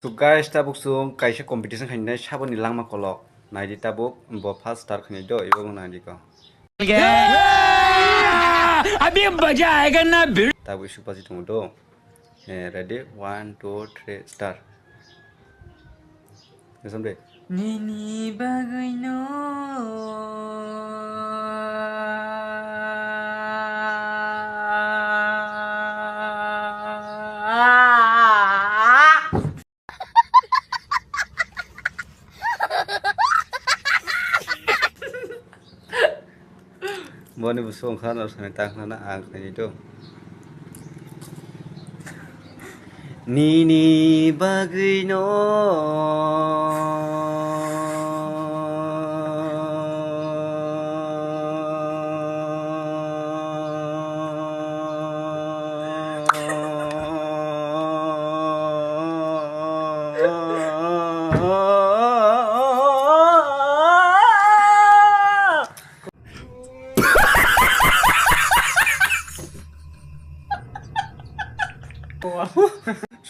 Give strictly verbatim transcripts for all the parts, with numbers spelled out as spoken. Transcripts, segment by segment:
So guys, tabuk chwng kaisa competition khainai saboni langma kolok. Naidi tabuk bo first star khainai do, ibo wng naidi ko. अभी मजा आएगा ना भिड़. Tabuk supaji tongo do. Eh, ready? One, two, three, start. Listen de. Nini bagwino. Boni bwswk wngkha norok sanai ta khna ang khainai do. Nini bagwino.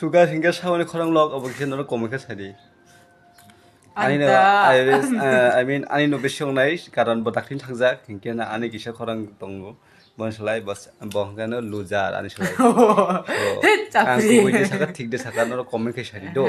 Sugar hingke saboni khorang lok obo khe norok komoi khe sadi. Ani no, I wish, uh, I mean, ani no bisi wngnai, karon bo dakhli thangjak, hinkhe na ani kisa khorang tongo. Bon salai, bos, bo hwnkhe no loser, ani salai. So, ang kubui de saka, thik de saka, norok comment khe sadi do.